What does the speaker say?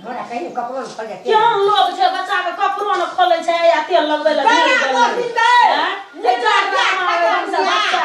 हमरा कहियो कपड़ो ने खोल जाते। केहन लोग छै, बच्चा के कपड़ो ने खोलै छै आ तेल लगबै लए बड़ा ढेरी गेलै। कोशिश है। आँय? ए, जाड़ जाड़ मारे एकदम से बच्चा